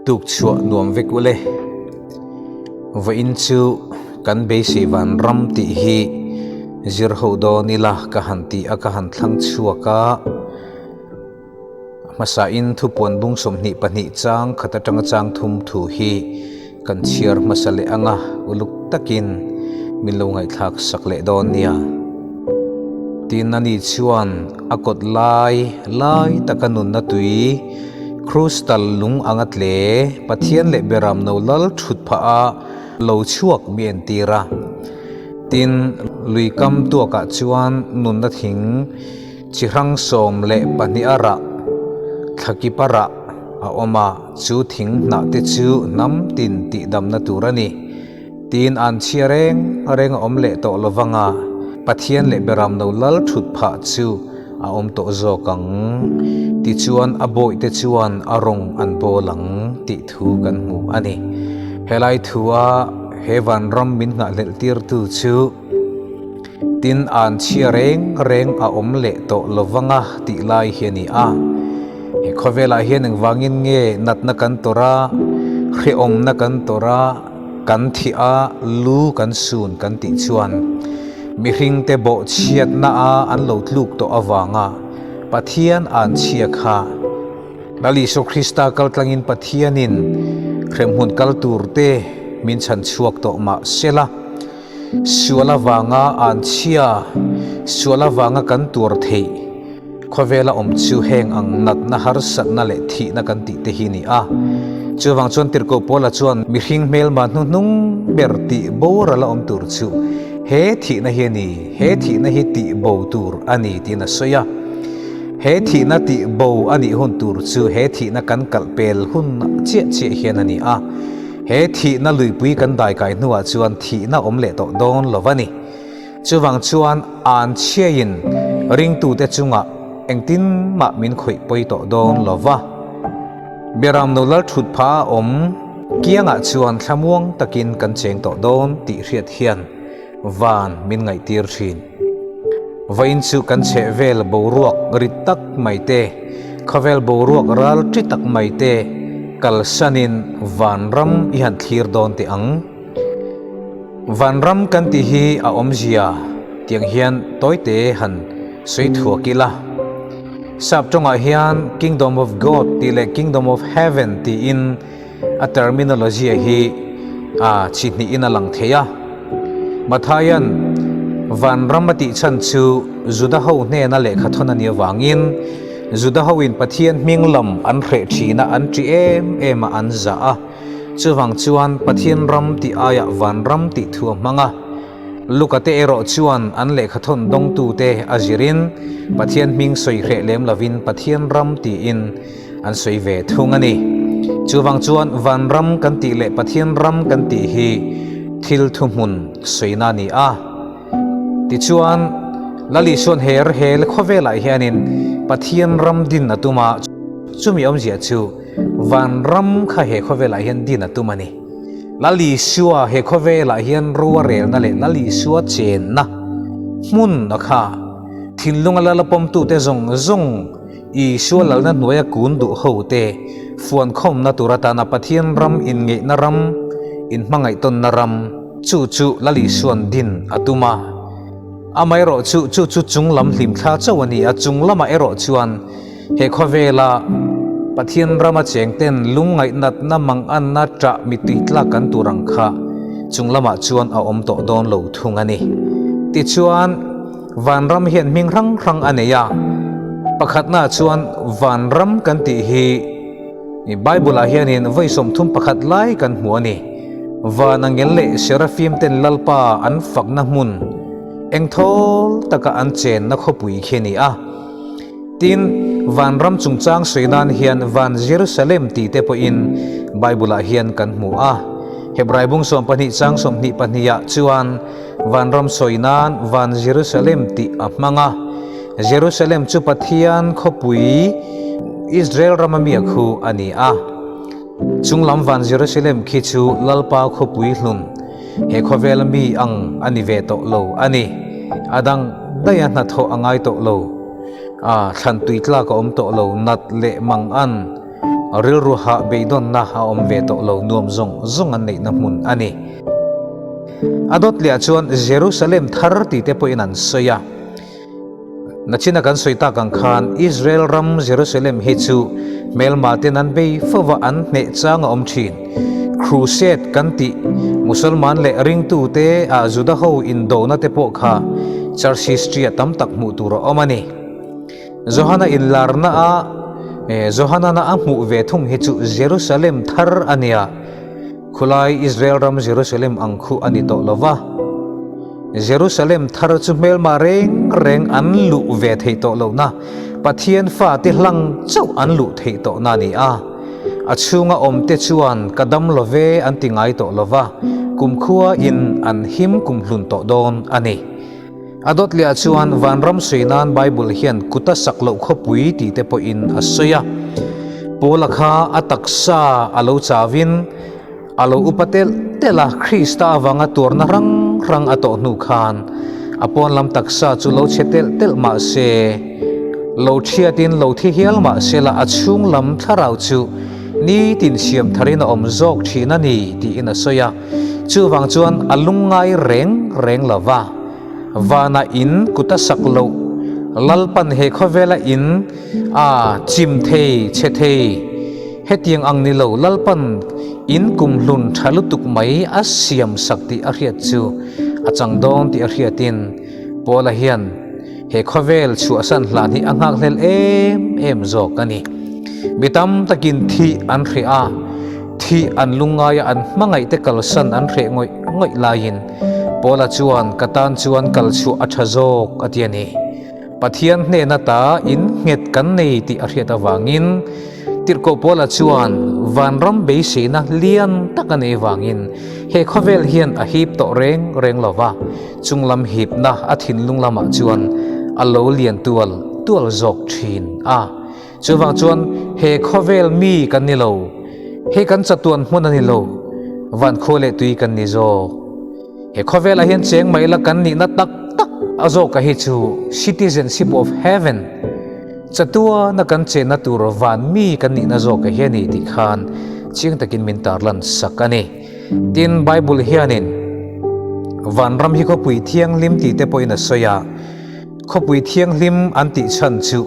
Tuk chhuah nuam vek ule. Vawiin chu kan beisei van ram tih hi zir ho dawn ila ka han ti a ka han thlang chhuak a. Hmasain thupuan bung 22 chang khat atanga chang thum thu hi kan chhiar hmasa leh anga uluk takin min lo ngaihthlak sak leh dawn nia. Tin ani chuan a kawt lai lai taka nunna tui krustal lung anga tle Pathian leh Beram no lal thut phah a lo chhuak mi entir a. Tin lui kam tuakah chuan nunna thing Chi hrang 12 a rah, thlakip a rah a awm a, chu thing hnah te chu hnam tin tihdamna tur a ni. Tiin an chhia reng reng a awm leh tawh lo vang a, Pathian leh Beram no lal thut phah chu a awm tawh zawk ang. Tichuan a bawihte chuan a rawng an bawl ang tih thu kan hmu a ni. Helai thua he vanram min nghahhlelh tirtu chu, Tin, an chhia reng reng a awm leh tawh lo vanga tih lai hi a ni a. He khawvelah hian engvangin nge natna kan tawrh a, hrehawmna kan tawrh a, kan thih a, lu kan sun kan tih chuan mihringte bawhchhiatna a an lo tluk tawh avanga Pathian an chhia kha Lal Isua Krista kaltlangin Pathianin hremhmun kal turte min chhan chhuak tawh mah sela. Sual avanga an chhia, sual avanga kan tuar theih khawvela awm chu heng ang natna harsatna leh thihna kan tih te hi ni a. Chuvang chuan Tirhkoh Paula chuan mihring hmelma hnuhnung ber tih boral a awm tur chu he thihna hi a ni, he thihna hi tih bo tur a ni tiin a sawi a. He thihna tih bo a nih hun tur chu he thihna kan kalh pel hun chiah chiah hian a ni a. He thihna luipui kan daikai hnuah chuan thihna awm leh tawh dawn lo va ni. Chuvang chuan an chhiaiin ringtute chungah engtin mah min khawih pawi tawh dawn lo va. Beram no lal thut pha a awm kiangah chuan thlamuang takin kan cheng tawh dawn tih hriat hian van min ngaihtir thin. Vawiin chu kan chheh vel boruak rit tak mai te, khawvel boruak ral ṭi tak mai te kalsanin vanram i han thlir dawn teh ang. Vanram kan tih hi a awmzia tiang hian tawite han sawi thuak ila. Sap tawngah hian Kingdom of God tih leh Kingdom of Heaven tiin A terminology hi a chi hnihin a lang thei a. Matthayan vanram a tih chhan chu Juda ho hnena lehkha thawn a nih avangin Juda hoin Pathian hming lam an hreh thina an ṭi em em a an zah a. Chuvang chuan Pathian ram tih aiah vanram tih thu a hmang a. Luka te erawh chuan an lehkha thawn dawngtute a zirin Pathian hming sawi hreh lem lovin Pathian ram tiin an sawi ve thung a ni. Chuvang chuan vanram kan tih leh Pathian ram kan tih hi thil thuhmun sawina a ni a. Tichuan, Lal Isuan her hel khawvelah hianin Pathian ram din a tum a, chumi awmzia chu vanram kha he khawvelah hian din a tum a ni. Lal Isua he khawvelah hian ro a relna leh Lal Isua chenna hmun a kha thinlunga lal a pawmtute zawng zawng Isua lalna hnuaia kun duh hote fuankhawmna tur atana Pathian ram inngeihna ram, inhmangaihtawnna ram, chu chu Lal Isua'n din a tum a. Amaherawh chu chu chu chung lam hlimthla chauh a ni a, chung lamah erawh chuan he khawvela Pathian rama chengten lungngaih-natna manganna ṭah mittui tlak kan tur ang kha chung lamah chuan a awm tawh dawn lo thung a ni. Tichuan. Vanram hian hming hrang hrang a nei a, pakhatnaah chuan vanram kan tih hi Bible-ah hianin vawi 31 lai kan hmu a ni. Van angel leh Serafim ten Lalpa an fakna hmun engthawl taka an chenna khawpui khi a ni a. Tin, vanram chungchang sawi nan hian Van Jerusalem tih te pawhin Bible-ah hian kan hmu a. Hebrai bung 12 chang 22 ah chuan Vanram sawi nan Van Jerusalem tih a hmang a. Jerusalem chu Pathian khawpui Israel rama mi a khu a ni a. Chunglam Van Jerusalem khi chu Lalpa khawpui hlun he khawvela mi ang a ni ve tawh lo a ni. A dang daih a hnathawh a ngai tawh lo. A thlan tui tlak a awm tawh lo, nat leh mang an. Rilru hah beidawnna a awm ve tawh lo, nuam zawng zawng an neihna hmun a ni. A dawt lehah chuan Jerusalem thar tih te pawhin an sawi a. Nachina kan sawi tak ang khan Israel ram Jerusalem hi chu hmelma ten an bei fo va an hneh chang a awm thin. Crusade kan tih Musalman leh ringtu te ah Juda ho indona te pawh kha church history ah tam tak hmuh tur a awm a ni. Johana inlarna a Johanana a hmuh ve thung hi chu Jerusalem thar a nia. Khulai Israel ram Jerusalem ang khu a ni tawh lo va. Jerusalem thar chu hmelma reng reng an luh ve theih tawh lohna, Pathian fate hlang chauh an luh theih tawhna a ni a. A chhunga awmte chuan ka dam lo ve an ti ngai tawh lo va, kumkhua in an him kumhlun tawh dawn a ni. A dawt leh ah chuan vanram sawi nan Bible hian kuta sak loh khawpui tih te pawhin a sawi a. Paula kha a taksa a lo chauin a lo upa telh telh a, Krista avanga tuarna hrang hrang a tawh hnu khan a pawn lam taksa chu lo chhe telh telh mah se, lo thiatin lo thi hial mah se la a chhung lam thlarau chu nitin siam tharin a awm zawk thin a ni tiin a sawi a. Chuvang chuan a lungngai reng reng lo va, vana in kut a sak loh, Lalpan he khawvela in a chim thei chhe thei, hetiang ang ni lo Lalpan in kumhlun tha lutuk mai a siam sak tih a hriat chu a chang dawn tih a hriatin Paula hian he khawvel chhuahsan hlan hi a nghakhlel em em zawk a ni. Mi tam takin thih an hreh a. Thih an lungngaia an hmangaihte kalsan an hreh ngawih ngawih laiin Paula chuan ka tan chuan kal chhuah a tha zawk a ti a ni. Pathian hnena ta in nghet kan nei tih a hriat avangin Tirhkoh Paula chuan vanram beiseina lian tak a nei vangin he khawvel hian a hip tawh reng reng lo va, chunglam hipna a thinlung lamah chuan a lo lian tual tual zawk thin a. Chuvang chuan he khawvel mi kan ni lo, he kan chatuan hmun a ni lo, van khua leh tui kan ni zawk. He khawvelah hian cheng mai la kan nihna tak tak a zawka hi chu citizenship of heaven, chatuana kan chenna tur van mi kan nihna zawka hi a ni tih khan chiang takin min tarlan sak a ni. Tin, Bible hianin vanram hi khawpui thianghlim tih te pawhin a sawi a, Khawpui thianghlim an tih chhan chu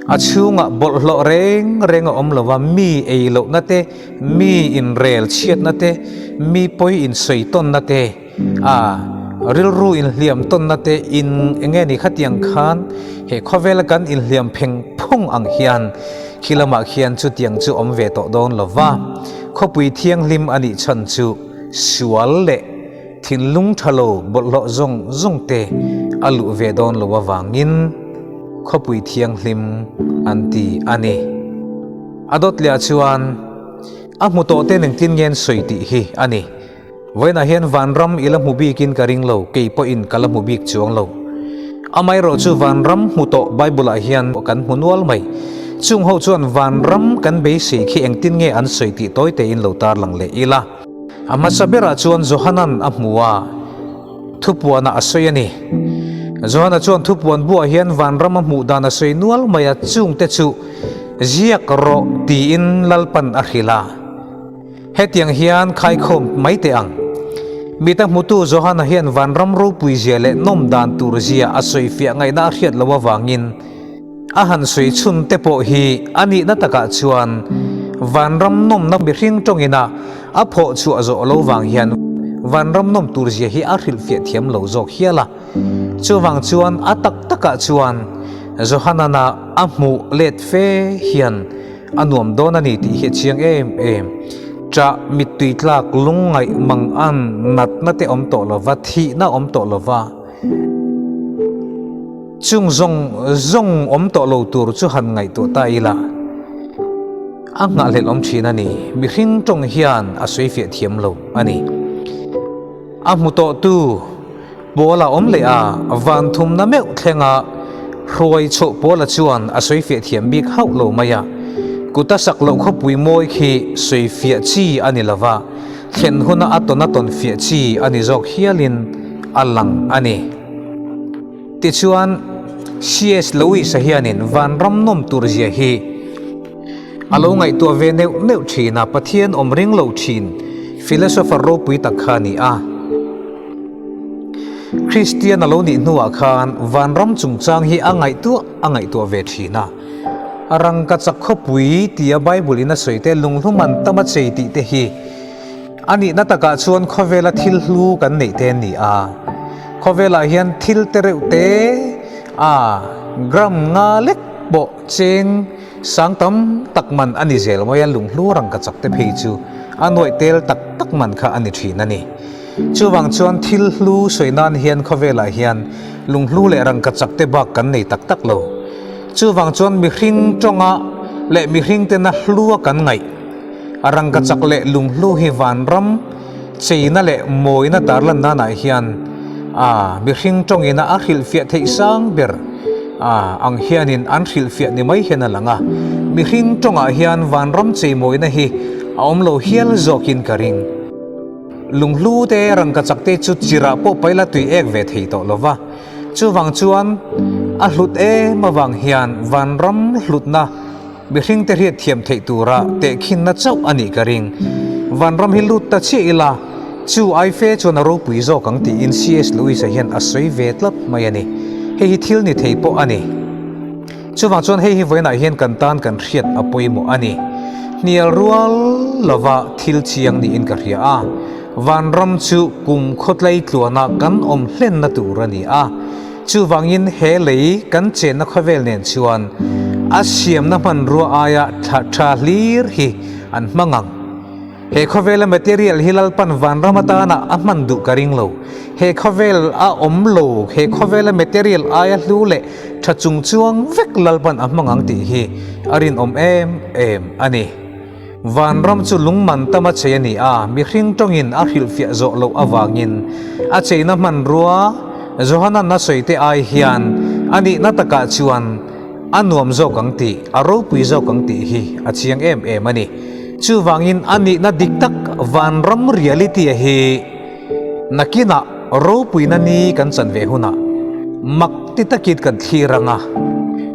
a chhungah bawlhhlawh reng reng a awm lo va, mi ei lohna te, mi inrel chhiatna te, mi pawi insawi tawnna te, a rilru inhliam tawnna te in eng nge ni khatiang khan he khawvela kan inhliam pheng phung ang hian khi lamah khian chutiang chu awm ve tawh dawn lo va. Khawpui thianghlim a nih chhan chu sual leh Thinlung tha lo bawlhhlawh zawng zawng te a luh ve dawn lo avangin khawpui thianghlim an ti a ni. A dawt leh ah chuan a hmu tawh te engtin nge an sawi tih hi a ni. Vawiinah hian vanram i la hmu bikin ka ring lo, kei pawhin ka la hmu bik chuang lo. Amaherawh chu vanram hmu tawh Bible ah hian kan hmu nual mai. Chung ho chuan vanram kan beisei khi engtin nge an sawi tih tawi tein lo tarlang leh ila. A hmasa berah chuan Johanan a hmu a, thupuanah a sawi a ni. Johana chuan thupuan buah hian vanram a hmuh dan a sawi nual mai a, chungte chu ziak rawh tiin Lalpan a hrilh a. Hetiang hian khaikhawm mai teh ang. Mita hmutu Johana hian vanram ropui zia leh nawm dan tur zia a sawifiah ngaihna a hriat loh avangin, A han sawi chhun te pawh hi a nihna takah chuan vanram nawmna mihring tawngina a phawh chhuah zawh lo vang hian vanram nawm tur zia hi a hrilhfiah thiam lo zawk hial a. Chuvang chuan a tak takah chuan Johanana a hmuh let fe hian a nuam dawn a ni tih hi a chiang em em. Ṭah mittui tlak lungngaih mangan natna te awm tawh lova, thihna awm tawh lova, Chung zawng zawng awm tawh lo tur chu han ngaihtuah ta ila, a nghahhlelh awm thin a ni. Mihring tawng hian a sawifiah thiam lo a ni. A hmu tawhtu Paula awm leh a, van thumna meuh thlenga hruai chhoh Paula chuan a sawifiah thiam bik hauh lo mai a. Kuta sak loh khawpui mawi khi sawifiah chi a ni lo va, thlen huna a tawn a tawn fiah chi a ni zawk hialin a lang a ni. Tichuan, CS Lewis-a hianin vanram nawm tur zia hi. A lo ngaihtuah ve neuh neuh thin a, Pathian awm ring lo thin philosopher ropui tak kha a ni a. Kristian a lo nih hnuah khan vanram chungchang hi a ngaihtuah a ngaihtuah ve thin a. Rangkachak khawpui tia Bible in a sawi te lunghlum an tam a chei tih te hi a nihna takah chuan khawvela thil hlu kan neih te an ni a. Khawvelah hian thil te reuh te a gram nga lek pawh cheng sang tam tak man a ni zel mai a, lunghlu rangkachak te phei chu a nuaih tel tak tak man kha a ni thin a ni. Chuvang chuan thil hlu sawi nan hian khawvelah hian lunghlu leh rangkachak te bak kan nei tak tak lo. Chuvang chuan mihring tawnga leh mihring tena hlua kan ngaih a rangkachak leh lunghlu hi vanram cheina leh mawina tarlan nanah hian a mihring tawngina a hrilhfiah theih sang ber a ang hianin an hrilhfiah ni mai hian a lang a. Mihring tawngah hian vanram cheimawina hi a awm lo hial zawkin ka ring. Lunghlu te rangkachak te chu chirah pawh paila tui ek ve thei tawh lo va. Chuvang chuan a hlut em avang hian vanram hlutna mihring te hriat thiam theih tura tehkhinna chauh a nih ka ring. Vanram hi lut ta chiah ila chu ai fe chuan a ropui zawk ang tiin CS Lewis-a hian a sawi ve tlat mai a ni. Hei hi thil ni thei pawh a ni. Chuvang chuan hei hi vawiinah hian kan tan kan hriat a pawimawh a ni. Hnial rual lova thil chiang niin ka hria a, vanram chu kum khawtlai tluana kan awm hlenna tur a ni a. Chuvangin he lei kan chenna khawvel nen chuan a siamna hmanrua aia thla tha hlir hi an hmang ang. He khawvela material hi Lalpan vanram atana a hman duh ka ring lo. He khawvel a awm lo, he khawvela material aia hlu leh tha chung chuang vek Lalpan a hmang ang tih hi a rinawm em em a ni. Vanram chu lungman tam a chei a ni a, mihring tawngin a hrilhfiah zawh loh avangin a cheina hmanrua Johana'n a sawi te ai hian a nihna takah chuan A nuam zawk ang tih, a ropui zawk ang tih hi a chiang em em a ni. Chuvangin a nihna dik tak vanram reality a hi nakinah ropuina ni kan chan ve hunah mak ti takin kan thlir ang a,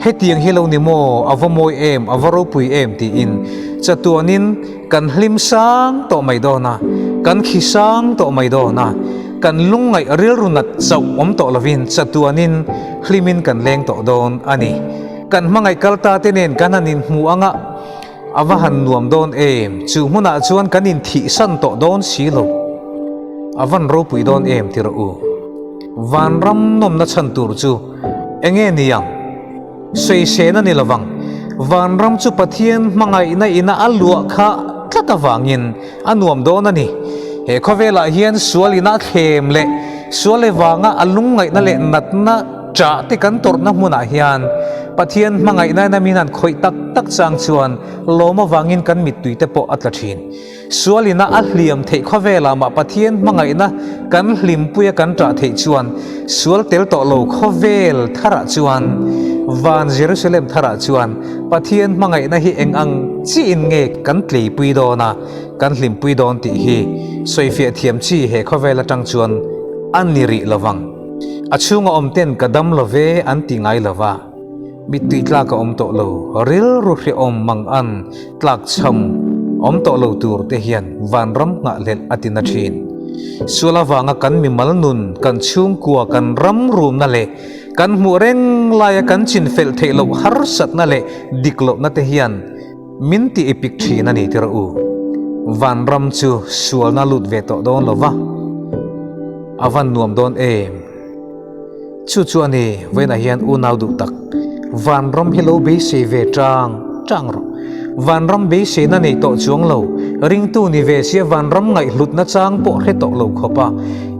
hetiang hi lo ni maw, a va mawi em, a va ropui em tiin chatuanin kan hlim sang tawh mai dawn a, kan khi sang tawh mai dawn a, kan lungngaih rilru nat chauh awm tawh lovin chatuanin Hlimin kan leng tawh dawn a ni. Kan hmangaih kal ta te nen kan han inhmu ang a, a va han nuam dawn em? Chu hmunah chuan kan inthihsan tawh dawn si lo. A van ropui dawn em ti rawh u. Vanram nawmna chhan tur chu eng nge ni ang? Sawisên a ni lo vang. Vanram chu Pathian hmangaihna ina a luah kha tlat avangin A nuam dawn a ni. He khawvelah hian sual ina thlem leh sual evanga a lungngaihna leh natna chah te kan tawrhna hmunah hian Pathian hmangaihna ina min han khawih tak tak chang chuan lawm avangin kan mittui te pawh a tla thin. Sual ina a hliam theih khawvelah mah Pathian hmangaihna kan hlimpuia kan ṭah theih chuan sual tel tawh lo khawvel tharah chuan van Jerusalem tharah chuan Pathian hmangaihna hi eng ang chiin nge kan tleipui dawn a, kan hlimpui dawn tih hi sawifiah thiam chi he khawvel atang chuan a ni rih lo vang. A chhunga awm ten ka dam lo ve an ti ngai lo va, mittui tlak a awm tawh lo, rilru hrehawm mang an tlak chham awm tawh lo tur te hian vanram nghahhlelh a ti na thin. Sual avanga kan mimal nun, kan chhungkua, kan ram rumna leh Kan hmuh reng laia kan chinfelh theih loh harsatna leh dik lohna te hian min ti ipik thin a ni tirh u. Vanram chu sualna lut ve tawh dawn lo va, a van nuam dawn em? Chu chu a ni, vawiinah hian unau duh tak, vanram hi lo beisei ve tang tang rawh. Vanram beiseina nei tawh chuang lo, ringtu ni ve sia vanram ngaihhlutna chang pawh hre tawh lo khawp a,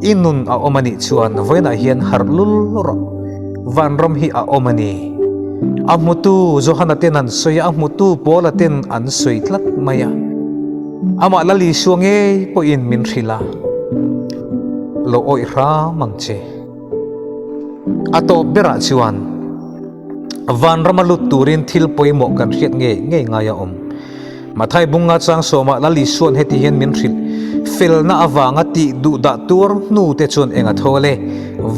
I nun a awm a nih chuan vawiinah hian harh lul rawh. Vanram hi a awm a ni. A hmutu Johana ten an sawi a, a hmutu Paula ten an sawi tlat mai a. Amah Lal Isua ngei pawhin min hrilh a, Lo awih hram ang che. A tawp berah chuan Vanrama lut turin thil pawimawh kan hriat ngei ngei ngai a awm. Mathai bunga chang sawmah Lal Isua'n heti hian min hrilh, Felna avanga tih duh dah tuar hnu te chuan eng a thawl e,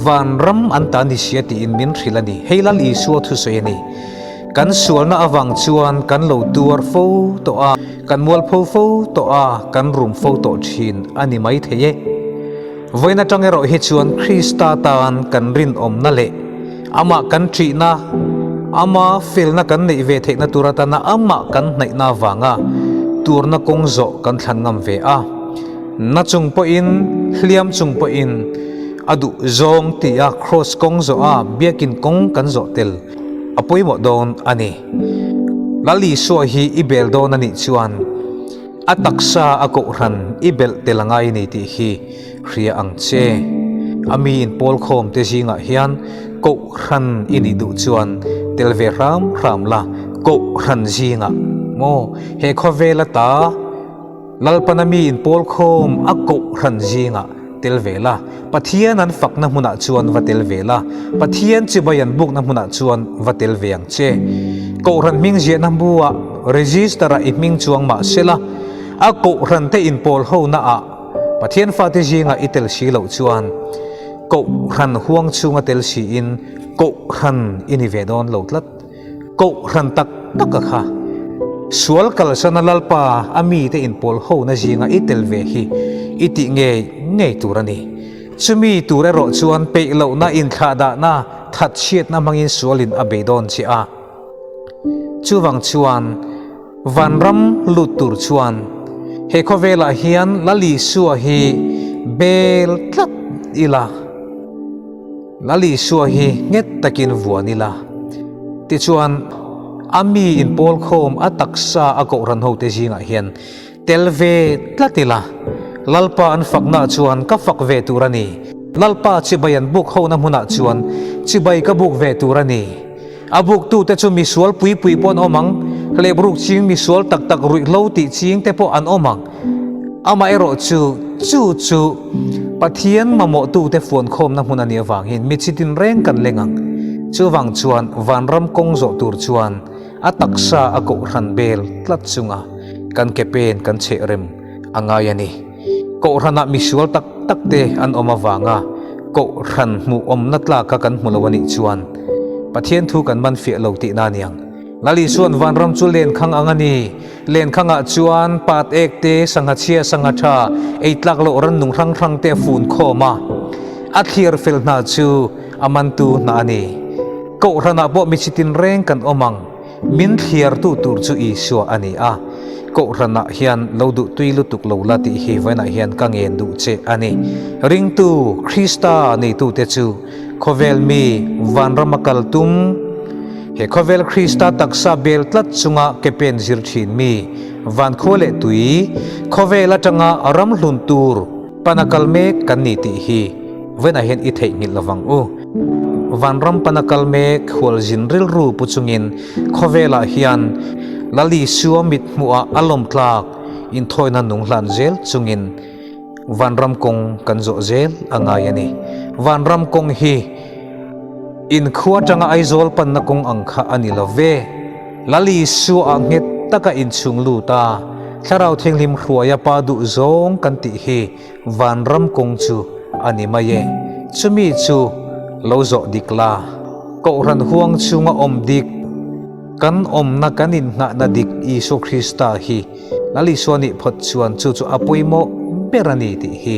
vanram an ta ni sia tiin min hrilh a ni. Hei Lal Isua thusawi a ni. Kan sualna avang chuan kan lo tuar fo tawh a, kan mualpho fo tawh a, kan rum fo tawh thin a ni mai thei e. Vawiin atang erawh hi chuan Krista tan kan rinawmna leh amah kan ṭihna, ama felna kan neih ve theihna tur atana amah kan hnaihna avanga turna kawng zawh kan thlan ngam ve a. Na chung pawhin, hliam chung pawhin a duh zawng tia Kraws kawng zawh a biakin kawng kan zawh tel a pawimawh dawn a ni. Lal Isua hi i bel dawn a nih chuan a taksa a kohhran i belh tel a ngai a ni tih hi hria ang che. A mi inpawl khawm te zingah hian kohhran i nih duh chuan tel ve hram hram la, kohhran zingah maw he khawvel ata Lalpana mi inpawl khawm a kohhran zingah tel ve la, Pathian an fakna hmunah chuan va tel ve la, Pathian chibai an bukna hmunah chuan va tel ve ang che. Kohhran hming ziahna buah register-ah i hming chuang mah se la, a kohhran te inpawl honaah Pathian fate zingah i tel si loh chuan kohhran huang chhunga tel siin kohhran i ni ve dawn lo tlat. Kohhran tak tak a kha. Sual kalsana Lalpa a mite inpawl hona zinga i tel ve hi i tih ngei ngei tur a ni. Chumi tur erawh chuan peih lohna, inthlahdahna, thatchhiatna hmangin sualin a bei dawn che a. Chuvang chuan vanram lut tur chuan he khawvelah hian Lal Isua hi bel tlat ila. Lal Isua hi nghet takin vuan ila. Tichuan, a mi inpawl khawm a taksa a kohhran hote zingah hian tel ve tlat ila. Lalpa an faknaah chuan ka fak ve tur a ni. Lalpa chibai an buk hona hmunah chuan chibai ka buk ve tur a ni. A buktute chu misual pui pui pawh an awm ang, hlebruk ching misual tak tak ruihhlo tih ching te pawh an awm ang. Amaherawh chu, chu chu Pathian mamawhtute fuankhawmna hmun a nih avangin mi chi tinreng kan leng ang. Chuvang chuan vanram kawng zawh tur chuan a taksa a kohhran bel tlat chunga kan ke pen kan cheh rem a ngai a ni. Kohhranah misual tak tak te an awm avanga kohhran hmuh awmna tlaka kan hmu lo a nih chuan Pathian thu kan man fiah lo tihna a ni ang. Lal Isua'n vanram chu lenkhang ang a ni. Lenkhangah chuan pat ek te, sangha chhia, sangha tha, ei tlak loh rannung hrang hrang te a fun khawm a. A thlir fel hna chu a mantu hna a ni. Kohhranah pawh mi chi tinreng kan awm ang. Min thliartu tur chu Isua a ni a, Kohhranah hian lo duh tui lutuk lo la tih hi vawiinah hian ka ngen duh che a ni. Ringtu, Krista neitute chu khawvel mi vanrama kal tum, he khawvel Krista taksa bel tlat chunga ke pen zir thin mi, vankhua leh tui, khawvel atanga ram hlun tur pana kal mek kan ni tih hi vawiinah hian i theihnghilh lovang u. Vanram pana kal mek hualzin rilru pu chungin khawvelah hian Lal Isua mit hmuhah a lawm tlak inthawina nung hlan zel chungin vanram kawng kan zawh zel a ngai a ni. Vanram kawng hi inkhua atanga Aizawl panna kawng ang kha a ni lo ve. Lal Isua ah nghet taka inchhung lut a, Thlarau Thianghlim hruaia Pa duh zawng kan tih hi Vanram kawng chu a ni mai e. Chumi chu lo zawh dik la. Kohhran huang chhunga awm dik, kan awmna kan innghahna dik Isua Krista hi Lal Isua nih phawt chuan chu chu a pawimawh ber a ni tih hi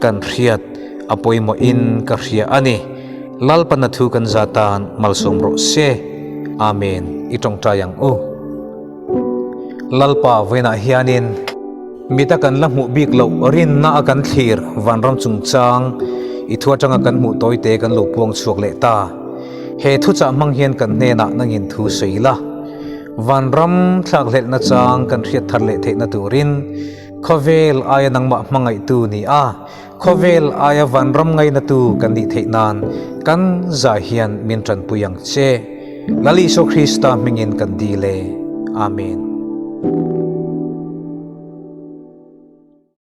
kan hriat a pawimawhin ka hria a ni. Lalpana thu kan za tan malsawm rawh se. Amen. I tawngtai ang u. Lalpa vawiinah hianin mita kan la hmuh bik loh rinna a kan thlir vanram chungchang i thu atanga kan hmuh tawite kan lo puang chhuak leh ta. He thuchah hmang hian kan hnenah nangin thu sawi la. Vanram thlakhlelhna chang kan hriat thar leh theihna turin khawvel aia nangmah hmangaihtu ni a, khawvel aia vanram ngainatu kan nih theih nan kan zah hian min tanpui ang che. Lal Isua Krista hmingin kan dil e. Amen.